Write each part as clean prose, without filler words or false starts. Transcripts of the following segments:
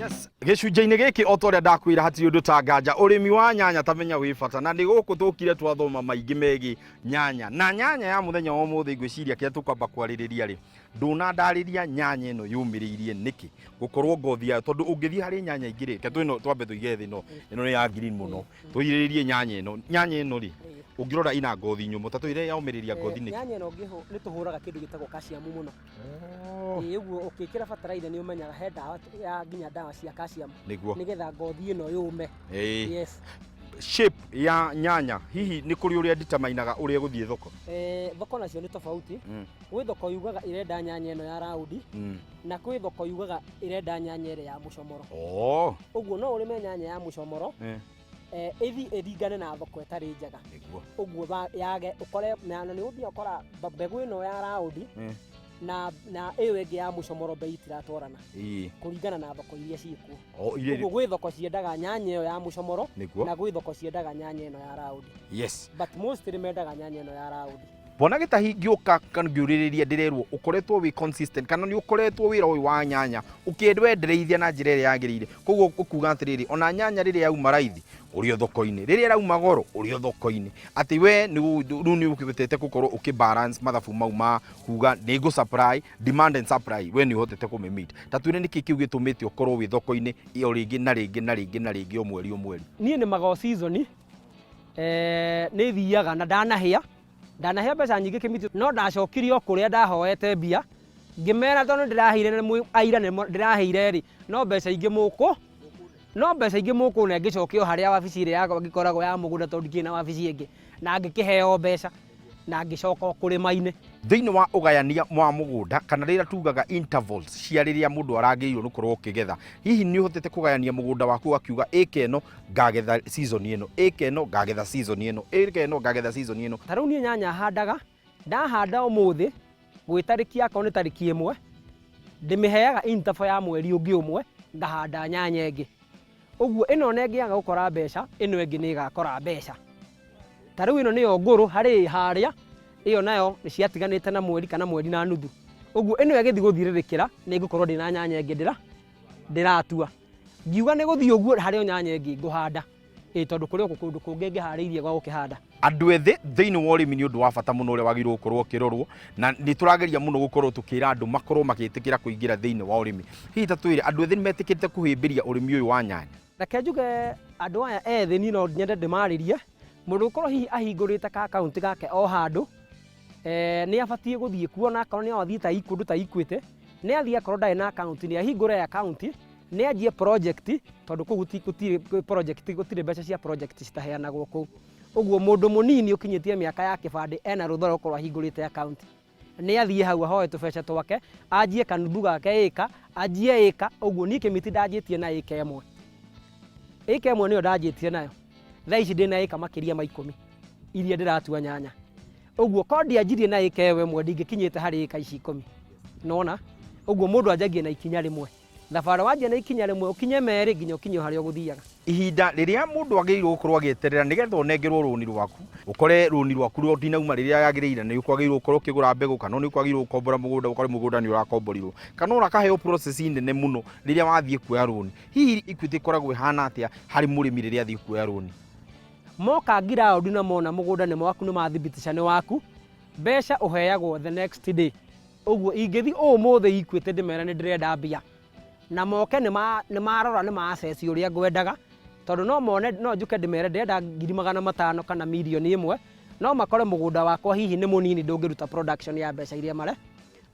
Yes, gĩcunjĩ-inĩ gĩkĩ o ta ũrĩa ndakwĩra hatirĩ ũndũ ta nganja ũrĩmi wa nyanya ta menya wĩ bata na nĩ gũkũ tũkire twathoma maingĩ megiĩ nyanya na nyanya ya mũthenya wa ũmũthĩ ngwĩciria kĩrĩa tũkwamba kwarĩrĩria rĩ ndũnandarĩria nyanya ĩno yũmĩrĩirie nĩkĩ gũkorwo ngothi yayo tondũ ũngĩthiĩ harĩ nyanya ingĩ rĩ reke twĩno twambe tũige thĩ no ĩno nĩ ya green mũno tũirĩrĩrie nyanya ĩno nyanya ĩno rĩ ũngĩrora ina ngothi nyũmũ ta tũire yaũmĩrĩria ngothi nĩkĩ? Nyanya ĩno nĩ tũhũraga kĩndũ gĩtagwo calcium mũno. Ĩĩ ũguo ũkĩkĩra bataraitha nĩ ũmenyaga he ndawa ya nginya ndawa cia calcium nĩgetha ngothi ĩno yũme. Yes. Shape ya nyanya hihi nĩ kũrĩ ũrĩa determinaga ũrĩa ĩgũthiĩ thoko? Thoko nacio nĩ tofauti. Gwĩ thoko yugaga ĩrenda nyanya ĩno ya raundi na kwĩ thoko yugaga ĩrenda nyanya ĩrĩa ya mũcomoro. Ũguo no ũrĩme nyanya ya mũcomoro ĩthiĩ ĩringane na thoko ĩtarĩ njega. Ũguo yage ũkore na nĩ ũthiaga ũkora mbegũ ĩno ya raundi na ĩyo ĩngĩ ya mũcomoro mbei itiratwarana kũringana na thoko iria ciĩkuo. Ũguo gwĩ thoko ciendaga nyanya ĩyo ya mũcomoro na gwĩ thoko ciendaga nyanya ĩno ya raundi. But mostly mendaga nyanya ĩno ya raundi. Bwana Gĩtahi, ngĩũka ngĩũrĩrĩria ndĩrerwo ũkoretwo wĩ consistent kana nĩ ũkoretwo wĩra ũyũ wa nyanya ũkĩwendereithia na njĩra ĩrĩa yagĩrĩire. Koguo ũkuga atĩrĩrĩ, ona nyanya rĩrĩa yauma raithi ũrĩ o thoko-inĩ, rĩrĩa ĩrauma goro ũrĩ o thoko-inĩ, atĩ we rĩu nĩ ũhotete gũkorwo ũkĩ balance mathabu mau ma kuga nĩ ngũ supply, demand and supply, we nĩ ũhotete kũmĩ meet. Ta twĩre nĩkĩ kĩu gĩtũmĩte ũkorwo wĩ thoko-inĩ o rĩngĩ na rĩngĩ na rĩngĩ na rĩngĩ o mweri o mweri? Niĩ nĩmaga o season nĩ thiaga na ndanahĩa, ndanahĩa mbeca nyingĩ kĩmiti no ndacokire o kũrĩa ndahoete mbia ngĩmera tondũ ndĩraheire na mwĩ aira ndĩraheire rĩ no mbeca ingĩ mũkũ no mbeca ingĩ mũkũne ngĩcoke o harĩa wabici ĩrĩa yakwa ngĩkoragwo ya mũgũnda tondũ ndikĩrĩ na wabici ĩngĩ na ngĩkĩheo mbeca na ngĩcoka o kũrĩma-inĩ. Thĩinĩ wa ũgayania wa mũgũnda kana rĩrĩa tugaga intervals cia rĩrĩa mũndũ aragĩrĩirwo nĩ gũkorwo ũkĩgetha, hihi nĩ ũhotete kũgayania mũgũnda waku ũgakiuga ĩka ĩno ngagetha season ĩno, ĩka ĩno ngagetha season ĩno, ĩka ĩno ngagetha season ĩno? Ta rĩu niĩ nyanya handaga, ndahanda ũmũthĩ gwĩ tarĩki akorwo nĩ tarĩki ĩmwe, ndĩmĩheaga interval ya mweri ũngĩ ũmwe ngahanda nyanya ĩngĩ. Ũguo ĩno ona ĩngĩaga gũkora mbeca, ĩno ĩngĩ nĩ ĩgakora mbeca. Ta rĩu ĩno nĩyo ngũrũ harĩ ĩ harĩa, ĩyo nayo nĩ ciatiganĩte na mweri kana mweri na nuthu. Ũguo ĩno ĩgĩthiĩ gũthirĩrĩkĩra nĩ ngũkorwo ndĩna nyanya ĩngĩ ndĩratua. Ngiuga nĩ gũthiĩ ũguo harĩ o nyanya ĩngĩ ngũhanda. Ĩĩ tondũ kũrĩ o kũndũ kũngĩ ngĩharĩirie gwa gũkĩhanda. Andũ ethĩ thĩinĩ wa ũrĩmi nĩ ũndũ wa bata mũno ũrĩa wagĩrĩirwo gũkorwo ũkĩrorwo, na nĩ tũrageria mũno gũkorwo tũkĩra andũ makorwo magĩtĩkĩra kũingĩra thĩinĩ wa ũrĩmi. Hihi ta twĩre, andũ ethĩ nĩ metĩkĩrĩte kũhĩmbĩria ũrĩmi ũyũ wa nyanya? Reke njuge andũ aya ethĩ niĩ no nyende ndĩmarĩrie, mũndũ ũgũkorwo hihi ahingũrĩte ka akaunti gake o handũ, nĩ abatiĩ gũthiĩ kuo na akorwo no athiĩ ta kũndũ ta Equity, nĩ athiĩ akorwo ndarĩ na akaunti nĩ ahingũre akaunti, nĩ anjie project tondũ kũu gũtirĩ project gũtirĩ mbeca cia project citaheanagwo kũu. Ũguo mũndũ mũnini ũkinyĩtie mĩaka ya kĩbandĩ ena rũtha rwa gũkorwo ahingũrĩte akaunti. Nĩ athiĩ hau ahoe tũbeca twake, anjie kanuthu gake ĩka, anjie ĩka, ũguo niĩ kĩmiti ndanjĩtie na ĩka ĩmwe. Ĩka ĩmwe nĩyo ndanjĩtie nayo. Thaa ici ndĩna ĩka makĩria ma ikũmi iria ndĩratua nyanya. Ũguo korwo ndianjirie na ĩka ĩyo ĩmwe ndingĩkinyĩte harĩ ĩka ici ikũmi. Nĩwona? Ũguo mũndũ anjagia na ikinya rĩmwe. Thabarĩ wanjia na ikinya rĩmwe ũkinye merĩ nginya ũkinye o harĩa ũgũthiaga. Ihinda rĩrĩa mũndũ agĩrĩirwo gũkorwo agĩeterera nĩgetha ũnengerwo rũni rwaku, ũkore rũni rwaku rwa ndinauma rĩrĩa yagĩrĩire nĩ ũkwagĩrĩirwo gũkorwo ũkĩgũra mbegũ kana nĩ ũkwagĩrĩirwo gũkombora mũgũnda ũkore mũgũnda nĩ ũrakomborirwo kana ũrakaheo process nene mũno rĩrĩa wathiĩ kuoya rũni. Hihi Equity ĩkoragwo ĩhana atĩa harĩ mũrĩmi rĩrĩa athiĩ kuoya rũni? Moka ngiraũndi na mona mũgũnda nĩ waku nĩ mathibitica nĩ waku, mbeca ũheagwo the next day. Ũguo ingĩthiĩ ũmũthĩ Equity ndĩmere nĩ ndĩrenda mbia na moke nĩ marora nĩ ma assess ũrĩa ngwendaga tondũ no mone no njũke ndĩmere ndĩrenda 500,000 kana mirioni ĩmwe no makore mũgũnda wakwa hihi nĩ mũnini ndũngĩruta production ya mbeca iria mare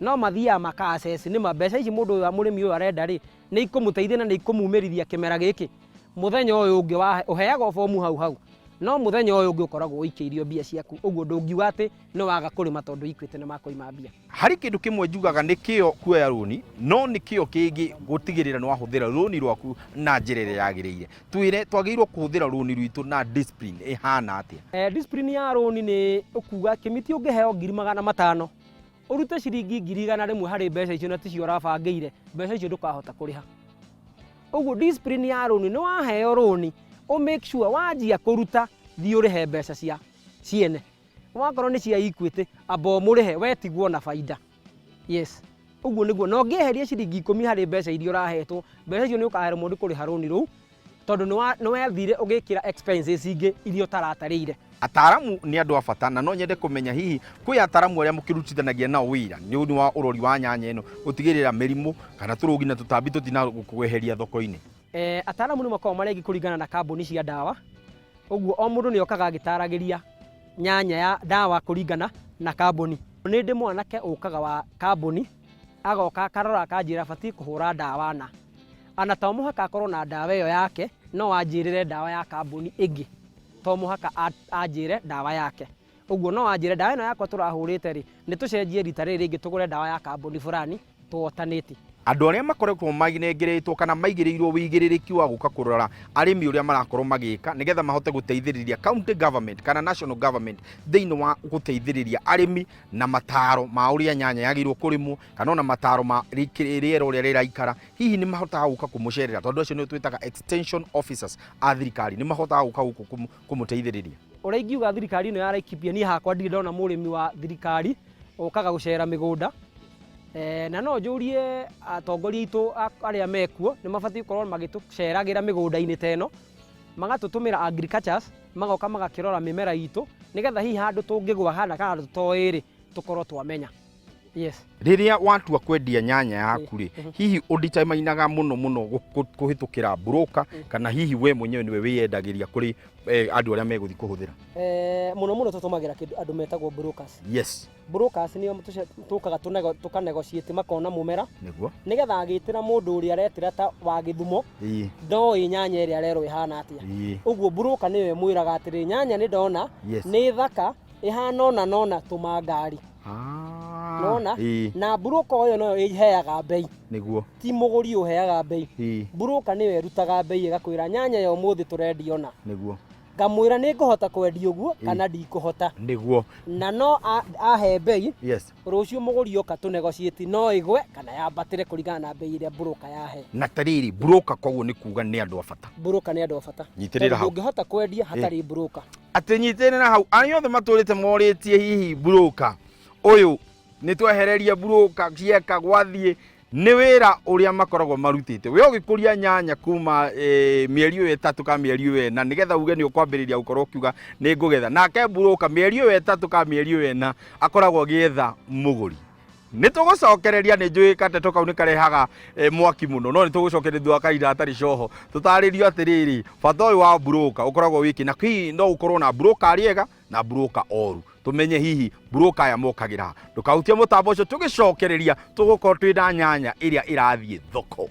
no mathiaga maka assess nĩma mbeca ici mũndũ ũyũ mũrĩmi ũyũ arenda rĩ nĩ ikũmũteithia na nĩ ikũmumĩrithia kĩmera gĩkĩ mũthenya ũyũ ũngĩ wa ũheagwo bomu hau hau no mũthenya ũyũ ũngĩ ũkoragwo ũikĩirio mbia ciaku ũguo ndũngiuga atĩ nĩ waga kũrĩma tondũ Equity nĩ makũima mbia. Harĩ kĩndũ kĩmwe njugaga nĩ kĩo kuoya rũni, no nĩ kĩo kĩngĩ gũtigĩrĩra nĩ wahũthĩra rũni rwaku na njĩra ĩrĩa yagĩrĩire. Twĩre twagĩrĩirwo kũhũthĩra rũni rwitũ na discipline ĩhana atĩa? Discipline ya rũni nĩ ũkuga kĩmiti ũngĩheo 500,000 ũrute ciringi 100,000 harĩ mbeca icio na ticio ũrabangĩire, mbeca icio ndũkahota kũrĩha. Ũguo discipline ya rũni nĩ waheo rũni ũ make sure wanjia kũruta thiĩ ũrĩhe mbeca cia ciene. Wakorwo nĩ cia Equity amba ũmũrĩhe we tigwo na baida. Yes. Ũguo nĩguo na ũngĩeheria ciringi 10 harĩ mbeca iria ũrahetwo, mbeca icio nĩ ũkaherwo nĩ kũrĩha rũni rũu, tondũ nĩ wathire ũgĩkĩra expenses ingĩ iria ũtaratarĩire. Ataaramu nĩ andũ a bata na no nyende kũmenya hihi kwĩ ataaramu arĩa mũkĩrutithanagia nao wĩra nĩ ũndũ wa ũrori wa nyanya ĩno gũtigĩrĩra mĩrimũ kana tũrũgi na tũtambi tũtinakweheria thoko-inĩ. Ataaramu nĩ makoragwo marĩ aingĩ kũringana na kambuni cia ndawa, ũguo o mũndũ nĩ okaga agĩtaragĩria nyanya ya ndawa kũringana na kambuni. Nĩ ndĩ mwanake ũkaga wa kambuni, agoka akarora akanjĩra batiĩ kũhũra ndawa na. Ana to mũhaka akorwo na ndawa ĩyo yake, no anjĩrĩre ndawa ya kambuni ĩngĩ. To mũhaka anjĩre ndawa yake. Ũguo no anjĩre ndawa ĩno yakwa tũrahũrĩte rĩ, nĩ tũcenjie rita rĩrĩ rĩngĩ tũgũre ndawa ya kambuni fulani tũotanĩte. Andũ arĩa makoretwo manengeretwo kana maigĩrĩirwo wĩigĩrĩrĩki wa gũka kũrora arĩmi ũrĩa marakorwo magĩka nĩgetha mahote gũteithĩrĩria county government kana national government thĩinĩ wa gũteithĩrĩria arĩmi na mataro ma ũrĩa nyanya yagĩrĩirwo kũrĩmwo kana ona mataro ma rĩera ũrĩa rĩraikara, hihi nĩ mahotaga gũka kũmũcerera tondũ acio nĩo twĩtaga extension officers a thirikari, nĩ mahotaga gũka gũkũ kũmũteithĩrĩria? Ũrĩa ingiuga thirikari ĩno ya Laikipia, niĩ hakwa ndirĩ ndona mũrĩmi wa thirikari ũkaga gũcera mĩgũnda. Na no njũrie atongoria aitũ arĩa mekuo nĩ mabatiĩ gũkorwo magĩtũceragĩra mĩgũnda-inĩ ta ĩno, magatũtũmĩra agricultures, magoka magakĩrora mĩmera itũ, nĩgetha hihi handũ tũngĩgwa kana handũ tũtoĩ rĩ, tũkorwo twamenya. Yes. Rĩrĩa watua kwendia nyanya yaku rĩ, hihi ũnditaimainaga mũno mũno kũhĩtũkĩra broker kana hihi we mwenyewe nĩwe wĩyendagĩria kũrĩ andũ arĩa megũthiĩ kũhũthĩra? Mũno mũno tũtũmagĩra kĩndũ andũ metagwo brokers. Yes. Brokers nĩo tũkaga tũka negotiate makona mũmera. Nĩguo. Nĩgetha agĩtĩra mũndũ ũrĩa aretĩra ta wa Gĩthumo, ndoĩ nyanya ĩrĩa arerwo ĩhana atĩa. Ũguo broker nĩyo ĩmwĩraga atĩrĩ, nyanya nĩ ndona, nĩ thaka, ĩhana ũna na ũna, tũma ngari. Nona? Na broker ũyũ noyo ĩheaga mbei. Nĩguo. Ti mũgũri ũheaga mbei. Broker nĩyo ĩrutaga mbei ĩgakwĩra nyanya ya ũmũthĩ tũrendia ũna. Nĩguo. Ngamwĩra nĩ ngũhota kwendia ũguo kana ndikũhota. Nĩguo. Na no ahe mbei. Yes. Rũciũ mũgũri oka tũ negotiate no ĩgwe kana yambatĩre kũringana na mbei ĩrĩa broker yahe. Na tarĩrĩ broker koguo nĩ kuga nĩ andũ a bata. Broker nĩ andũ a bata. Nyitĩrĩra hau. Ndũngĩhota kwendia hatarĩ broker. Atĩ nyitĩrĩra hau, arĩa othe matũrĩte morĩtie hihi broker ũyũ nĩ twehererie broker cieka gwathiĩ nĩ wĩra ũrĩa makoragwo marutĩte. We ũgĩkũria nyanya kuma mĩeri ĩyo 3 ka mĩeri ĩyo 4 nĩgetha uge nĩ ũkwambĩrĩria gũkorwo ũkiuga nĩ ngũgetha. Nake broker mĩeri ĩyo 3 ka mĩeri ĩyo 4 akoragwo agĩetha mũgũri. Nĩ tũgũcokereria, nĩ njũĩ gateto kau nĩ karehaga mwaki mũno, no nĩ tũgũcokereria thutha wa kahinda hatarĩ coho tũtarĩrio atĩrĩrĩ bata ũyũ wa broker ũkoragwo wĩkĩ, na hihi no ũkorwo na broker arĩ ega na broker oru, tũmenye hihi broker aya mokagĩra. Ndũkahutie mũtambo ũcio, tũgĩcokereria tũgũkorwo twĩna nyanya ĩrĩa ĩrathiĩ thoko.